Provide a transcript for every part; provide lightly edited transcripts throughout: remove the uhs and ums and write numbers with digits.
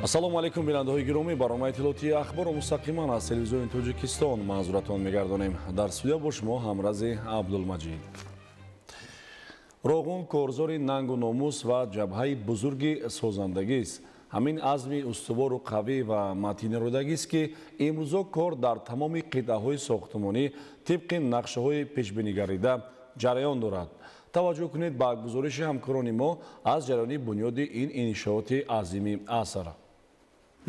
Ассалому алайкум, бинандаҳои гиромӣ. Барномаи иттилоотии ахборро мустақиман аз телевизиони Тоҷикистон манзуратон мегардонем. Дар студия бо шумо Ҳамрази Абдулмаҷид. Роғун корзори нангу номус ва ҷабҳаи бузурги созандагист. Ҳамин азми устувору қавӣ ва матиниродагист, ки имрӯзо кор дар тамоми қитъаҳои сохтмонӣ тибқи нақшаҳои пешбинигардида ҷараён дорад. Таваҷҷӯҳ кунед ба гузориши ҳамкорони мо аз ҷараёни бунёди ин иншооти азими аср.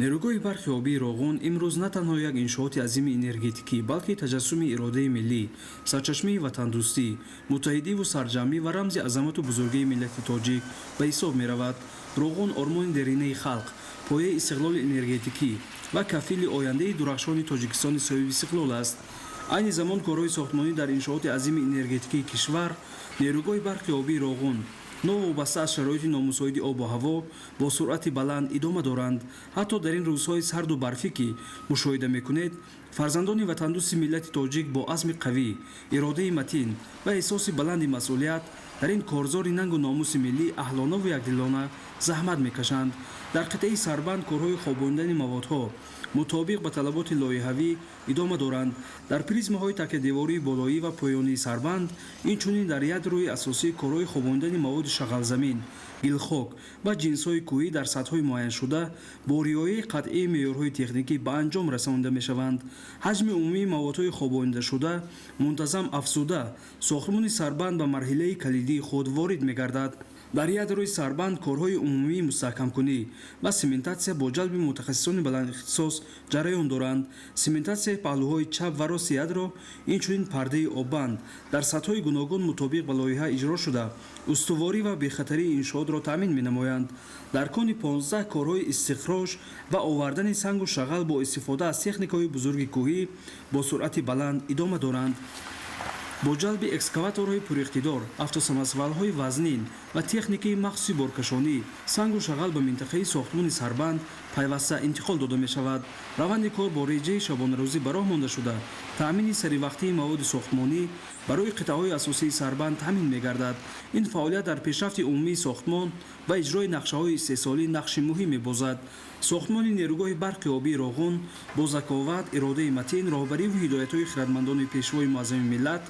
Нерӯгоҳи барқи обии Роғун имрӯз на танҳо як иншооти азими энергетикӣ, балки таҷассуми иродаи миллӣ, сарчашмаи ватандӯстӣ, муттаҳидиву сарҷамъӣ ва рамзи азамату бузургии миллати тоҷик ба ҳисоб меравад. Роғун ормони деринаи халқ, пояи истиқлоли энергетикӣ ва кафили ояндаи дурахшони Тоҷикистони соҳиби истиқлол аст. Айни замон корҳои сохтмонӣ дар иншооти азими энергетикии кишвар, нерӯгоҳи барқи обии Роғун, новобаста аз шароити номусоиди обу ҳаво, бо суръати баланд идома доранд. Ҳатто дар ин рӯзҳои сарду барфӣ, ки мушоҳида мекунед, фарзандони ватандӯсти миллати тоҷик бо азми қавӣ, иродаи матин ва эҳсоси баланди масъулият дар ин корзори нангу номуси миллӣ аҳлонаву якдилона заҳмат мекашанд. Дар қитъаи сарбанд корҳои хобондани маводҳо мутобиқ ба талаботи лоиҳавӣ идома доранд. Дар призмаҳои такядевории болоӣ ва поёнии сарбанд, инчунин дар ядрои асосӣ корҳои хобондани маводи шағалзамин, гилхок ва ҷинсҳои кӯҳӣ дар сатҳҳои муайяншуда бо риояи қатъии меъёрҳои техникӣ ба анҷом расонида мешаванд. Ҳаҷми умумии маводҳои хобонидашуда мунтазам афзуда, сохтмони сарбанд ба марҳилаи калидии худ ворид мегардад. Дар ядрои сарбанд корҳои умумии мустаҳкамкунӣ ва сементатсия бо ҷалби мутахассисони баландихтисос ҷараён доранд. Сементатсияи паҳлӯҳои чап ва рости ядро, инчунин пардаи оббанд дар сатҳҳои гуногун мутобиқ ба лоиҳа иҷро шуда, устуворӣ ва бехатарии иншоотро таъмин менамоянд. Дар кони 15 корҳои истихроҷ ва овардани сангу шағал бо истифода аз техникаҳои бузурги кӯҳӣ бо суръати баланд идома доранд. Бо ҷалби экскаваторҳои пуриқтидор, автосамосвалҳои вазнин ва техникаи махсуси боркашонӣ сангу шағал ба минтақаи сохтмони сарбанд пайваста интиқол дода мешавад. Раванди кор бо реҷаи шабонарӯзӣ ба роҳ монда шуда, таъмини саривақтии маводи сохтмонӣ барои қитъаҳои асосии сарбанд таъмин мегардад. Ин фаъолият дар пешрафти умумии сохтмон ва иҷрои нақшаҳои истеҳсолӣ нақши муҳим мебозад. Сохтмони нерӯгоҳи барқи обии Роғун бо заковат, иродаи матин, роҳбариву ҳидоятҳои хиратмандони Пешвои муаззами миллат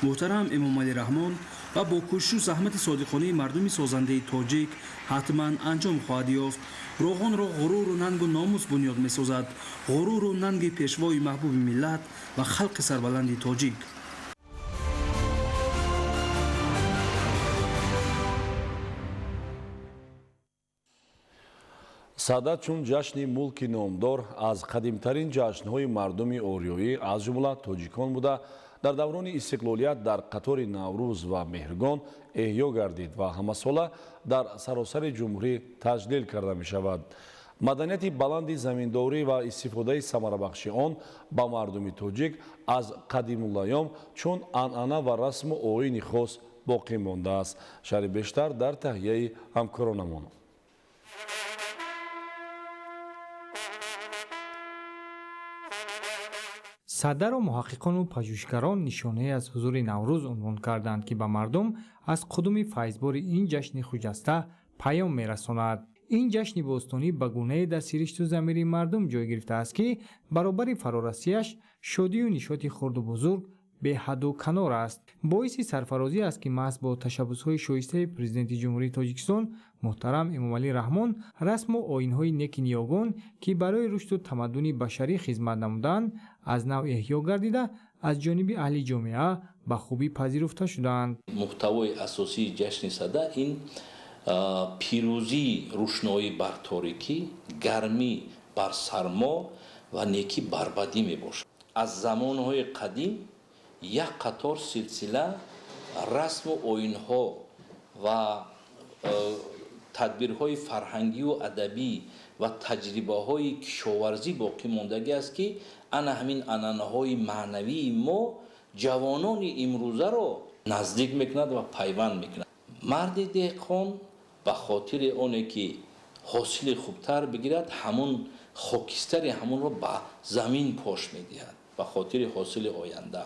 муҳтарам Эмомалӣ Раҳмон ва бо кӯшишу заҳмати содиқонаи мардуми созандаи тоҷик ҳатман анҷом хоҳад ёфт. Роғунро ғуруру нангу номус бунёд месозад, ғуруру нанги пешвои маҳбуби миллат ва халқи сарбаланди тоҷик. Сада чун ҷашни мулки номдор аз қадимтарин ҷашнҳои мардуми ориёӣ, аз ҷумла тоҷикон буда, дар даврони истиқлолият дар қатори Наврӯз ва Меҳргон эҳё гардид ва ҳамасола дар саросари ҷумҳурӣ таҷлил карда мешавад. Маданияти баланди заминдорӣ ва истифодаи самарабахши он ба мардуми тоҷик аз қадимулайём чун анъана ва расму оини хос боқӣ мондааст. Шарҳи бештар дар таҳияи ҳамкоронамон. Садаро муҳаққиқону пажӯҳишгарон нишонае аз ҳузури Наврӯз унвон карданд, ки ба мардум аз қудуми файзбори ин ҷашни хуҷаста паём мерасонад. Ин ҷашни бостонӣ ба гунае дар сиришту замири мардум ҷой гирифтааст, ки баробари фарорасияш шодию нишоти хурду бузург беҳадду канор аст. Боиси сарфарозӣ аст, ки маҳз бо ташаббусҳои шоистаи Президенти Ҷумҳурии Тоҷикистон муҳтарам Эмомалӣ Раҳмон расму оинҳои неки ниёгон, ки барои рушду тамаддуни башарӣ хизмат намуданд, аз нав эҳё гардида, аз ҷониби аҳли ҷомеа ба хубӣ пазируфта шудаанд. Муҳтавои асосии ҷашни Сада ин пирӯзии рӯшноӣ бар торикӣ, гармӣ бар сармо ва некӣ бар бадӣ мебошад. Аз замонҳои қадим як қатор силсила расму оинҳо ва тадбирҳои фарҳангию адабӣ ва таҷрибаҳои кишоварзӣ боқӣ мондагӣ аст, ки ана ҳамин анъанаҳои маънавии мо ҷавонони имрӯзаро наздик мекунад ва пайванд мекунад. Марди деҳқон ба хотири оне ки ҳосили хубтар бигирад, ҳамун хокистари ҳамунро ба замин пош медиҳад ба хотири ҳосили оянда.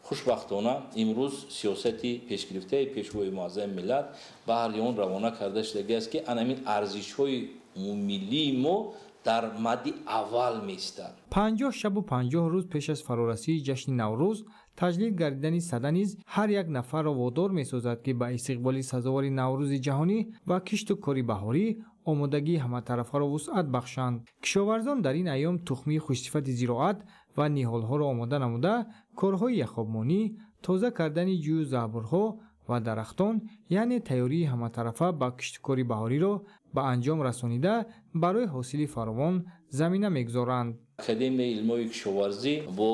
Хушбахтона имрӯз сиёсати пешгирифтаи Пешвои муаззами миллат баҳри он равона карда шудагӣ аст, ки ана ҳамин арзишҳои Умумимиллии мо дар мадди аввал меистад. 50 шабу 50 рӯз пеш аз фарорасии ҷашни Наврӯз таҷлил гардидани Сада низ ҳар як нафарро водор месозад, ки ба истиқболи сазовори Наврӯзи ҷаҳонӣ ва кишту кори баҳорӣ омодагии ҳаматарафаро вусъат бахшанд. Кишоварзон дар ин айём тухмии хушсифати зироат ва ниҳолҳоро омода намуда, корҳои яхобмонӣ, тоза кардани ҷӯю заҳбурҳо ва дарахтон, яъне тайёрии ҳаматарафа ба киштукори баҳориро ба анҷом расонида, барои ҳосили фаровон замина мегузоранд. Академияи илмҳои кишоварзӣ бо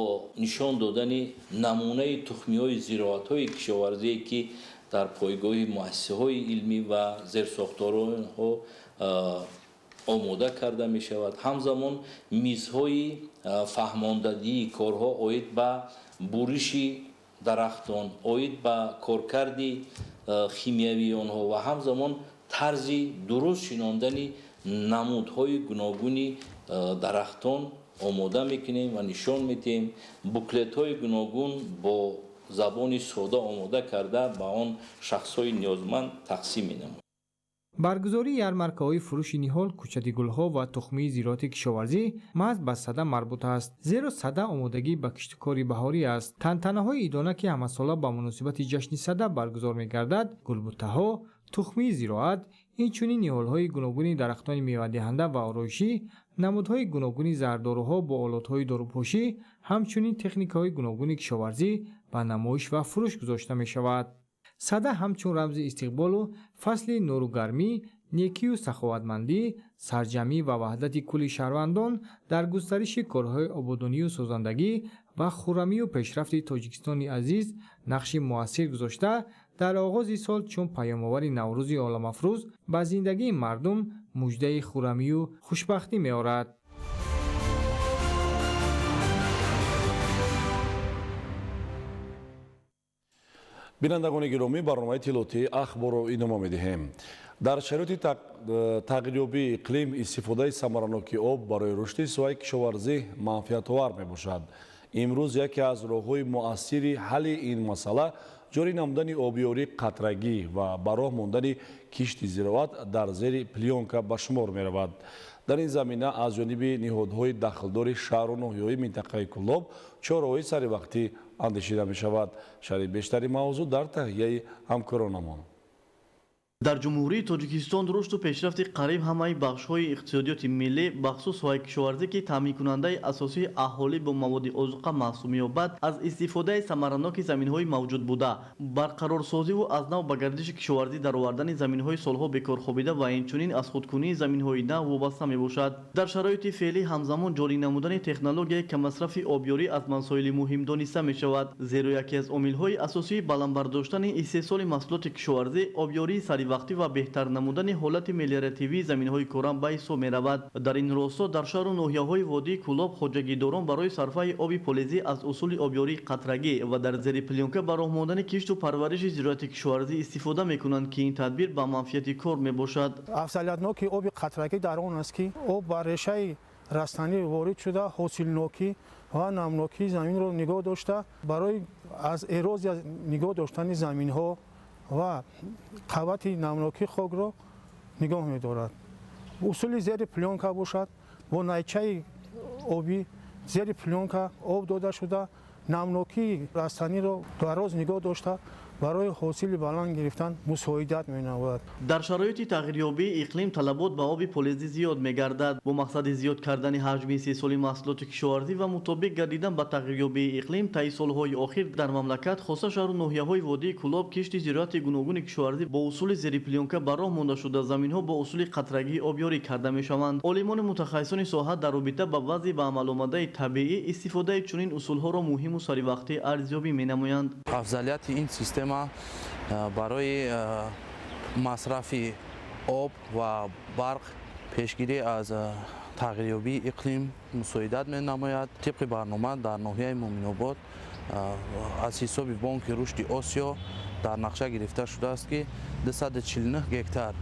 нишон додани намунаи тухмиҳои зироатҳои кишоварзие, ки дар пойгоҳи муассисаҳои илмӣ ва зерсохторҳо омода карда мешавад, ҳамзамон мизҳои фаҳмондадии корҳо оид ба буриши дарахтон, оид ба коркарди химиявии онҳо ва ҳамзамон тарзи дуруст шинондани намудҳои гуногуни дарахтон омода мекунем ва нишон медиҳем. Буклетҳои гуногун бо забони сода омода карда ба он шахсҳои ниёзманд тақсим менамоем. Баргузории ярмаркаҳои фурӯши ниҳол, кӯчати гулҳо ва тухмии зироати кишоварзӣ маҳз ба Сада марбут аст, зеро Сада омодагӣ ба киштукори баҳорӣ аст. Тантанаҳои идона, ки ҳамасола ба муносибати ҷашни Сада баргузор мегардад, гулбуттаҳо, тухмии зироат, инчунин ниҳолҳои гуногуни дарахтони мевадиҳанда ва ороишӣ, намудҳои гуногуни зардоруҳо бо олотҳои дорупошӣ, ҳамчунин техникаҳои гуногуни кишоварзӣ ба намоиш ва фурӯш гузошта мешавад. Сада ҳамчун рамзи истиқболу фасли нуру гармӣ, некию саховатмандӣ, сарҷамӣ ва ваҳдати кулли шаҳрвандон дар густариши корҳои ободонию созандагӣ ва хуррамию пешрафти Тоҷикистони азиз нақши муассир гузошта, дар оғози сол чун паёмовари Наврӯзи оламафрӯз ба зиндагии мардум муждаи хуррамию хушбахтӣ меорад. Бинандагони гиромӣ, барномаи тиллотии ахборро идома медиҳем. Дар шароити тағйирёбии иқлим истифодаи самараноки об барои рушди соҳаи кишоварзӣ манфиатовар мебошад. Имрӯз яке аз роҳҳои муассири ҳалли ин масъала ҷорӣ намудани обёрии қатрагӣ ва ба роҳ мондани кишти зироат дар зери плёнка ба шумор меравад. Дар ин замина аз ҷониби ниҳодҳои дахлдори шаҳру ноҳияҳои минтақаи Кӯлоб чораҳои саривақтӣ андешида мешавад. Шарҳи бештари мавзӯъ дар таҳияи ҳамкоронамон. Дар Ҷумҳурии Тоҷикистон рушду пешрафти қариб ҳамаи бахшҳои иқтисодиёти миллӣ, бахусус соҳаи кишоварзӣ, ки таъминкунандаи асосии аҳолӣ бо маводи озуқа маҳсуб меёбад, аз истифодаи самараноки заминҳои мавҷуд буда, барқарорсозиву аз нав ба гардиши кишоварзӣ даровардани заминҳои солҳо бекорхобида ва инчунин аз худкунии заминҳои нав вобаста мебошад. Дар шароити феълӣ ҳамзамон ҷорӣ намудани технологияи каммасрафи обёрӣ аз масоили муҳим дониста мешавад, зеро яке аз омилҳои асосии баланд бардоштани истеҳсоли маҳсулоти кишоварзӣ обёрии саривақтӣ ва беҳтар намудани ҳолати мелиоративии заминҳои корам ба ҳисоб меравад. Дар ин росто дар шаҳру ноҳияҳои водии Кӯлоб хоҷагидорон барои сарфаи оби полезӣ аз усули обёрии қатрагӣ ва дар зери плёнка ба роҳ мондани кишту парвариши зироати кишоварзӣ истифода мекунанд, ки ин тадбир ба манфиати кор мебошад. Афзалиятноки оби қатрагӣ дар он аст, ки об ба решаи растанӣ ворид шуда, ҳосилнокӣ ва намнокии заминро нигоҳ дошта, барои аз эрозия нигоҳ доштани заминҳо ва қабати намнокии хокро нигоҳ медорад. Усули зери плёнка бошад, бо найчаи обӣ зери плёнка об дода шуда, намнокии растаниро дароз нигоҳ дошта, барои ҳосили баланд гирифтан мусоидат менамояд. Дар шароити тағйирёбии иқлим талабот ба оби полезӣ зиёд мегардад. Бо мақсади зиёд кардани ҳаҷми истеҳсоли маҳсулоти кишоварзӣ ва мутобиқ гардидан ба тағйирёбии иқлим, таи солҳои охир дар мамлакат, хоса шаҳру ноҳияҳои водии Кӯлоб, кишти зироати гуногуни кишоварзӣ бо усули зери плёнка ба роҳ монда шуда, заминҳо бо усули қатрагӣ обёрӣ карда мешаванд. Олимони мутахассисони соҳа дар робита ба вазъи ба амал омадаи табиӣ истифодаи чунин усулҳоро муҳиму саривақтӣ арзёбӣ менамоянд. Афзалияти ин система барои масрафи об ва барқ, пешгирӣ аз тағйирёбии иқлим мусоидат менамояд. Тибқи барнома дар ноҳияи Муъминобод аз ҳисоби Бонки Рушди Осиё дар нақша гирифта шудааст, ки 249 гектар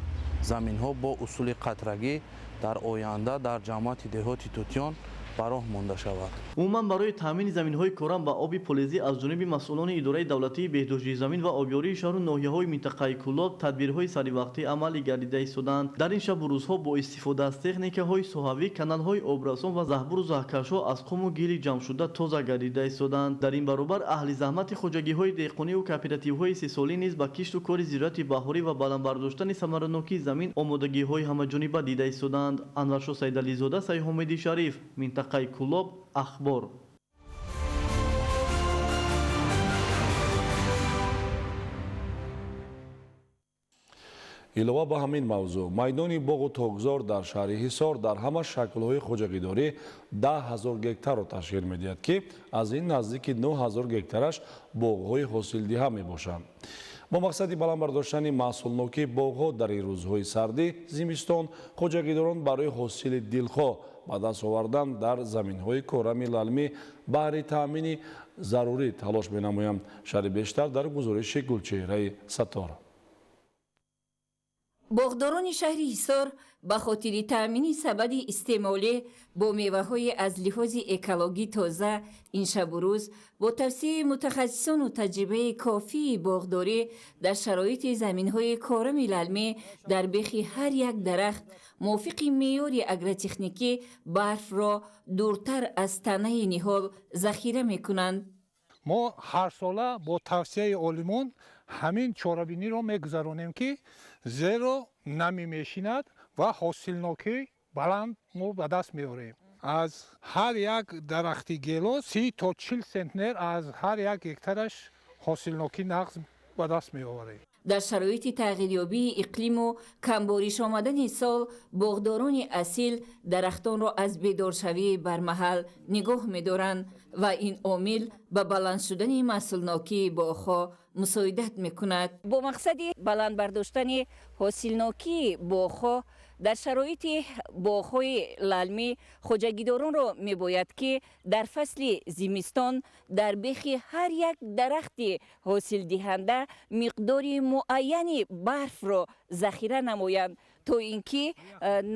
заминҳо бо усули қатрагӣ дар оянда дар ҷамоати деҳоти Тутиён ба роҳ монда шавад. Умуман барои таъмини заминҳои корам ба оби полезӣ аз ҷониби масъулони идораи давлатии беҳдошти замин ва обёрии шаҳру ноҳияҳои минтақаи Кӯлоб тадбирҳои саривақтӣ амалӣ гардида истодаанд. Дар ин шабу рӯзҳо бо истифода аз техникаҳои соҳавӣ, каналҳои обрасон ва заҳбуру заҳкашҳо аз қуму гили ҷамъшуда тоза гардида истодаанд. Дар ин баробар аҳли заҳмати хоҷагиҳои деҳқониву кооперативҳои истеҳсолӣ низ ба кишту кори зироати баҳорӣ ва баланд бардоштани самаранокии замин омодагиҳои ҳамаҷониба дида истодаанд. Анваршо Саидализода, Сайҳумиди Шариф, минтақаи Кӯлоб, Ахбор. Илова ба ҳамин мавзӯъ, майдони боғу токзор дар шаҳри Ҳисор дар ҳама шаклҳои хоҷагидорӣ 10 000 гектарро ташкил медиҳад, ки аз ин наздики 9000 гектараш боғҳои ҳосилдиҳа мебошанд. Бо мақсади баланд бардоштани маҳсулнокии боғҳо дар ин рӯзҳои сарди зимистон, хоҷагидорон барои ҳосили дилхоҳ ба даст овардан дар заминҳои корами лалмӣ баҳри таъмини зарурӣ талош менамоянд. Шарҳи бештар дар гузориши Гулчеҳраи Саттор. Боғдорони шаҳри Ҳисор ба хотири таъмини сабади истеъмолӣ бо меваҳои аз лиҳози экологӣ тоза ин шабу рӯз бо тавсияи мутахассисону таҷрибаи кофии боғдорӣ дар шароити заминҳои корами лалмӣ дар бехи ҳар як дарахт мувофиқи меъёри агротехникӣ барфро дуртар аз танаи ниҳол захира мекунанд. Мо ҳарсола бо тавсияи олимон ҳамин чорабиниро мегузаронем, ки зеро намӣ мешинад ва ҳосилнокӣ баланд мо ба даст меорем. Аз ҳар як дарахти гелос 30 то 40 центнер аз ҳар як гектараш ҳосилнокӣ нағз ба даст меоварем. Дар шароити тағйирёбии иқлиму камбориш омадани сол боғдорони асил дарахтонро аз бедоршавии бармаҳал нигоҳ медоранд ва ин омил ба баланд шудани маҳсулнокии боғҳо мусоидат мекунад. Бо мақсади баланд бардоштани ҳосилнокии боғҳо дар шароити боғҳои лалмӣ хоҷагидоронро мебояд, ки дар фасли зимистон дар бехи ҳар як дарахти ҳосилдиҳанда миқдори муайяни барфро захира намоянд, то ин ки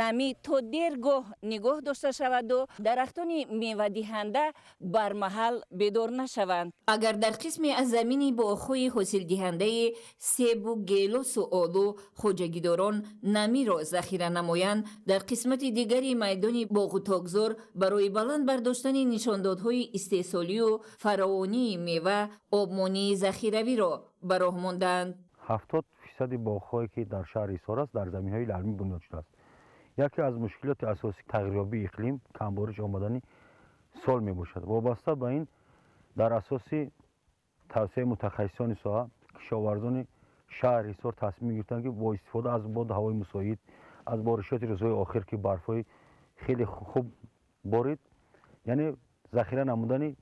намӣ то дергоҳ нигоҳ дошта шаваду дарахтони мевадиҳанда бармаҳал бедор нашаванд. Агар дар қисме аз замини боғҳои ҳосилдиҳандаи себу гелосу олу хоҷагидорон намиро захира намоянд, дар қисмати дигари майдони боғу токзор барои баланд бардоштани нишондодҳои истеҳсолию фаровонии мева обмонии захиравиро ба роҳ мондаанд. 70 фисади боғҳое, ки дар шаҳри Ҳисор аст, дар заминҳои лалмӣ бунёд шудааст. Яке аз мушкилоти асосӣ тағйирёбии иқлим, камбориш омадани сол мебошад. Вобаста ба ин, дар асоси тавсияи мутахассисони соҳа, кишоварзони шаҳри Ҳисор тасмим гирифтанд, ки бо истифода аз боду ҳавои мусоид, аз боришоти рӯзҳои охир, ки барфҳои хеле хуб борид, яъне захира намудани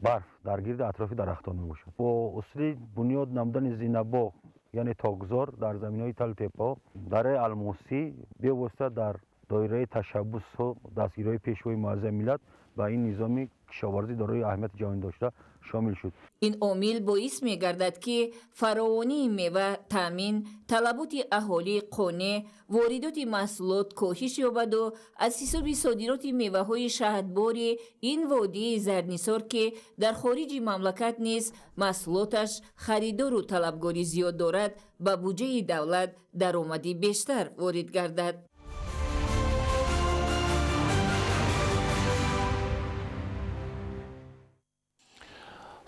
барф дар гирди атрофи дарахтон мебошад, бо усули бунёд намудани зинабоғ, яъне токзор, дар заминҳои талу теппаҳо, дараи Алмосӣ, бевосита дар доираи ташаббусу дастгириҳои Пешвои муаззами миллат ба ин низоми кишоварзӣ дорои аҳамияти ҷаҳонӣ дошта шомил шуд. Ин омил боис мегардад, ки фаровонии мева таъмин, талаботи аҳолӣ қонеъ, воридоти маҳсулот коҳиш ёбаду аз ҳисоби содироти меваҳои шаҳдбори ин водии Зарнисор, ки дар хориҷи мамлакат низ маҳсулоташ харидору талабгорӣ зиёд дорад, ба буҷаи давлат даромади бештар ворид гардад.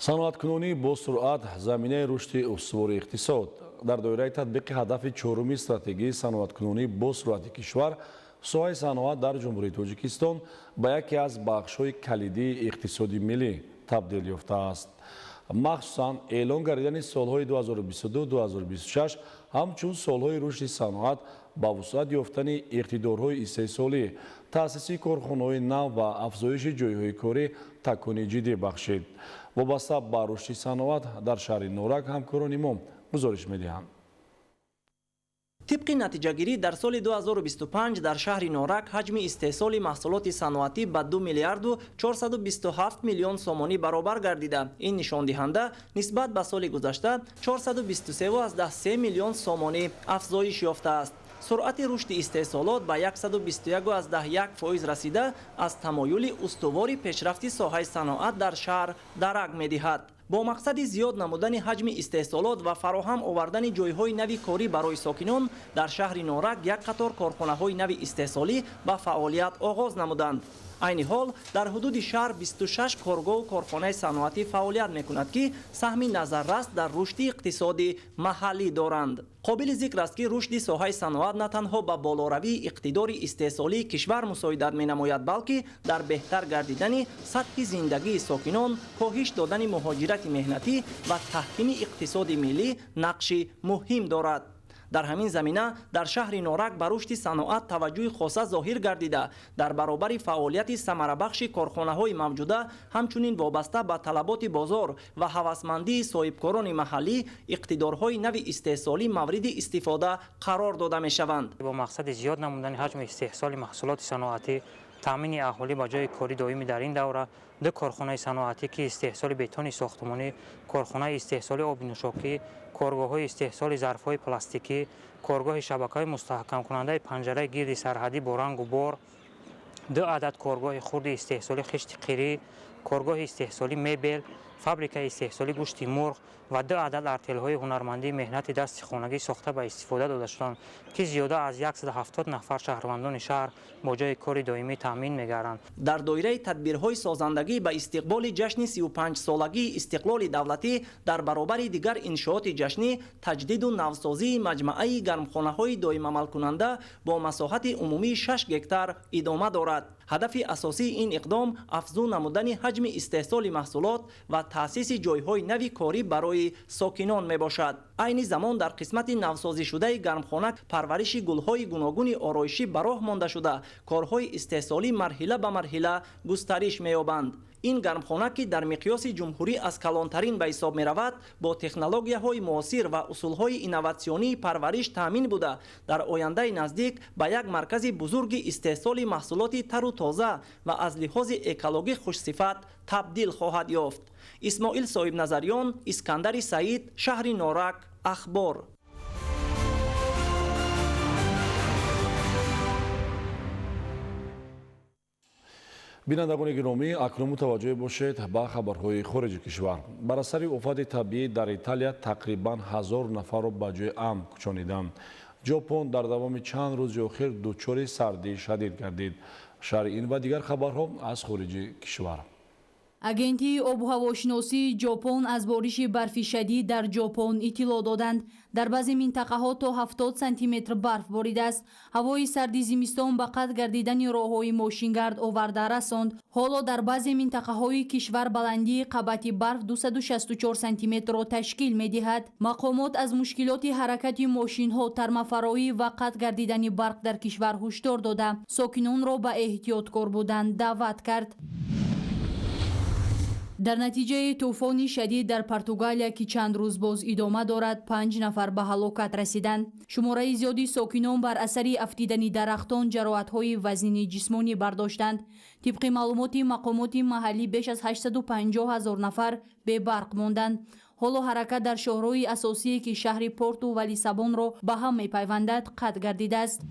Саноаткунонӣ бо суръат — заминаи рушди устувори иқтисод. Дар доираи татбиқи ҳадафи чоруми стратегияи саноаткунонӣ бо суръати кишвар, соҳаи саноат дар Ҷумҳурии Тоҷикистон ба яке аз бахшҳои калидии иқтисоди миллӣ табдил ёфтааст. Махсусан эълон гардидани солҳои 2022-2026 ҳамчун солҳои рушди саноат ба вусъат ёфтани иқтидорҳои истеҳсолӣ, таъсиси корхонаҳои нав ва афзоиши ҷойҳои корӣ такони ҷиддӣ бахшид. Вобаста ба рушди саноат дар шаҳри Норак ҳамкорони мо гузориш медиҳанд. Тибқи натиҷагирӣ, дар соли 2025 дар шаҳри Норак ҳаҷми истеҳсоли маҳсулоти саноатӣ ба 2 миллиарду 427 миллион сомонӣ баробар гардида, ин нишондиҳанда нисбат ба соли гузашта 423,3 миллион сомонӣ афзоиш ёфтааст. Суръати рушди истеҳсолот ба 121,1% расида, аз тамоюли устувори пешрафти соҳаи саноат дар шаҳр дарак медиҳад. Бо мақсади зиёд намудани ҳаҷми истеҳсолот ва фароҳам овардани ҷойҳои нави корӣ барои сокинон, дар шаҳри Норак як қатор корхонаҳои нави истеҳсолӣ ба фаъолият оғоз намуданд. Айни ҳол дар ҳудуди шаҳр 26 коргоҳу корхонаи саноатӣ фаъолият мекунад, ки саҳми назаррас дар рушди иқтисоди маҳаллӣ доранд. Қобили зикр аст, ки рушди соҳаи саноат на танҳо ба болоравии иқтидори истеҳсолии кишвар мусоидат менамояд, балки дар беҳтар гардидани сатҳи зиндагии сокинон, коҳиш додани муҳоҷирати меҳнатӣ ва таҳкими иқтисоди миллӣ нақши муҳим дорад. Дар ҳамин замина дар шаҳри Норак ба рушди саноат таваҷҷӯҳи хоса зоҳир гардида, дар баробари фаъолияти самарабахши корхонаҳои мавҷуда, ҳамчунин вобаста ба талаботи бозор ва ҳавасмандии соҳибкорони маҳаллӣ иқтидорҳои нави истеҳсолӣ мавриди истифода қарор дода мешаванд. Бо мақсади зиёд намудани ҳаҷми истеҳсоли маҳсулоти саноатӣ, таъмини аҳолӣ ба ҷои кори доимӣ дар ин давра ду корхонаи саноатӣ, ки истеҳсоли бетони сохтмонӣ, корхонаи истеҳсоли оби нӯшокӣ, коргоҳҳои истеҳсоли зарфҳои пластикӣ, коргоҳи шабакаҳои мустаҳкамкунандаи панҷараи гирди сарҳадӣ бо рангу бор, ду адад коргоҳи хурди истеҳсоли хишти қирӣ, коргоҳи истеҳсоли мебел, фабрикаи истеҳсоли гӯшти мурғ ва ду адад артелҳои ҳунармандии меҳнати дасти хонагӣ сохта ба истифода дода шуданд, ки зиёда аз 170 нафар шаҳрвандони шаҳр бо ҷои кори доимӣ таъмин мегарданд. Дар доираи тадбирҳои созандагӣ ба истиқболи ҷашни 35-солагии истиқлоли давлатӣ, дар баробари дигар иншооти ҷашнӣ, таҷдиду навсозии маҷмӯаи гармхонаҳои доимамалкунанда бо масоҳати умумии 6 гектар идома дорад. Ҳадафи асосии ин иқдом афзун намудани ҳаҷми истеҳсоли маҳсулот ва таъсиси ҷойҳои нави корӣ барои сокинон мебошад. Айни замон дар қисмати навсозишудаи гармхона парвариши гулҳои гуногуни ороишӣ ба роҳ монда шуда, корҳои истеҳсолӣ марҳила ба марҳила густариш меёбанд. Ин гармхона, ки дар миқёси ҷумҳурӣ аз калонтарин ба ҳисоб меравад, бо технологияҳои муосир ва усулҳои инноватсионии парвариш таъмин буда, дар ояндаи наздик ба як маркази бузурги истеҳсоли маҳсулоти тару тоза ва аз лиҳози экологӣ хушсифат табдил хоҳад ёфт. Исмоил Соҳибназарён, Искандари Саид, шаҳри Норак, Ахбор. Бинандагони гиромӣ, акнун мутаваҷҷӯҳ бошед ба хабарҳои хориҷи кишвар. Бар асари офати табиӣ дар Италия тақрибан 1000 нафарро ба ҷои амн кӯчониданд. Ҷопон дар давоми чанд рӯзи охир дучори сардии шадид гардид. Шарҳи ин ва дигар хабарҳо аз хориҷи кишвар. Агентии обуҳавошиносии Ҷопон аз бориши барфи шадид дар Ҷопон иттилоъ доданд. Дар баъзе минтақаҳо то 70 сантиметр барф боридааст. Ҳавои сарди зимистон ба қатъ гардидани роҳҳои мошингард оварда расонд. Ҳоло дар баъзе минтақаҳои кишвар баландии қабати барф 264 сантиметрро ташкил медиҳад. Мақомот аз мушкилоти ҳаракати мошинҳо, тармафароӣ ва қатъ гардидани барқ дар кишвар ҳушдор дода, сокинонро ба эҳтиёткор будан даъват кард. Дар натиҷаи тӯфони шадид дар Португалия, ки чанд рӯз боз идома дорад, 5 нафар ба ҳалокат расиданд. Шумораи зиёди сокинон бар асари афтидани дарахтон ҷароҳатҳои вазнини ҷисмонӣ бардоштанд. Тибқи маълумоти мақомоти маҳаллӣ, беш аз 850 ҳазор нафар бебарқ монданд. Ҳоло ҳаракат дар шоҳроҳи асосие, ки шаҳри Порту ва Лиссабонро ба ҳам мепайвандад, қатъ гардидааст.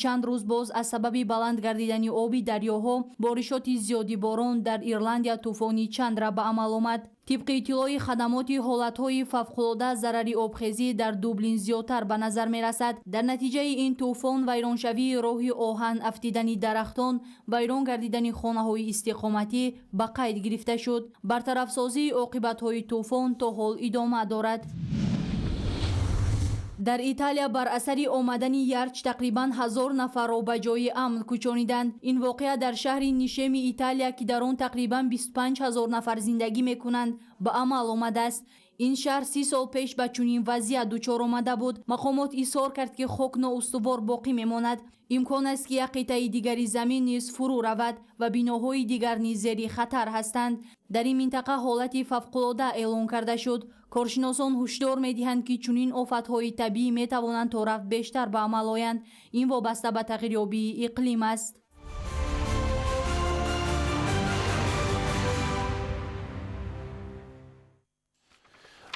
Чанд рӯз боз аз сабаби баланд гардидани оби дарёҳо, боришоти зиёди борон дар Ирландия тӯфони Чандра ба амал омад. Тибқи иттилои хадамоти ҳолатҳои фавқулода, зарари обхезӣ дар Дублин зиёдтар ба назар мерасад. Дар натиҷаи ин тӯфон вайроншавии роҳи оҳан, афтидани дарахтон, вайрон гардидани хонаҳои истиқоматӣ ба қайд гирифта шуд. Бартарафсозии оқибатҳои тӯфон то ҳол идома дорад. Дар Италия бар асари омадани ярч тақрибан 1000 нафарро ба ҷои амн кӯчониданд. Ин воқеа дар шаҳри Нишеми Италия, ки дар он тақрибан 25 ҳазор нафар зиндагӣ мекунанд, ба амал омадааст. Ин шаҳр 30 сол пеш ба чунин вазъият дучор омада буд. Мақомот изҳор кард, ки хок ноустувор боқӣ мемонад. Имкон аст, ки як қитъаи дигари замин низ фурӯ равад ва биноҳои дигар низ зери хатар ҳастанд. Дар ин минтақа ҳолати фавқулода эълон карда шуд. Коршиносон ҳушдор медиҳанд, ки чунин офатҳои табиӣ метавонанд то рафт бештар ба амал оянд. Ин вобаста ба тағйирёбии иқлим аст.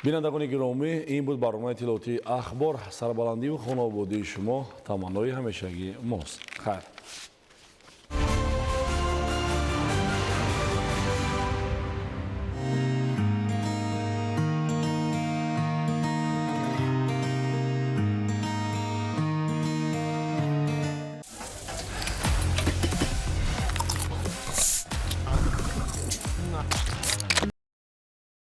Бинандагони гиромӣ, ин буд барномаи иттилоотии Ахбор. Сарбаландиву хонаободии шумо таманнои ҳамешагии мост. Хайр.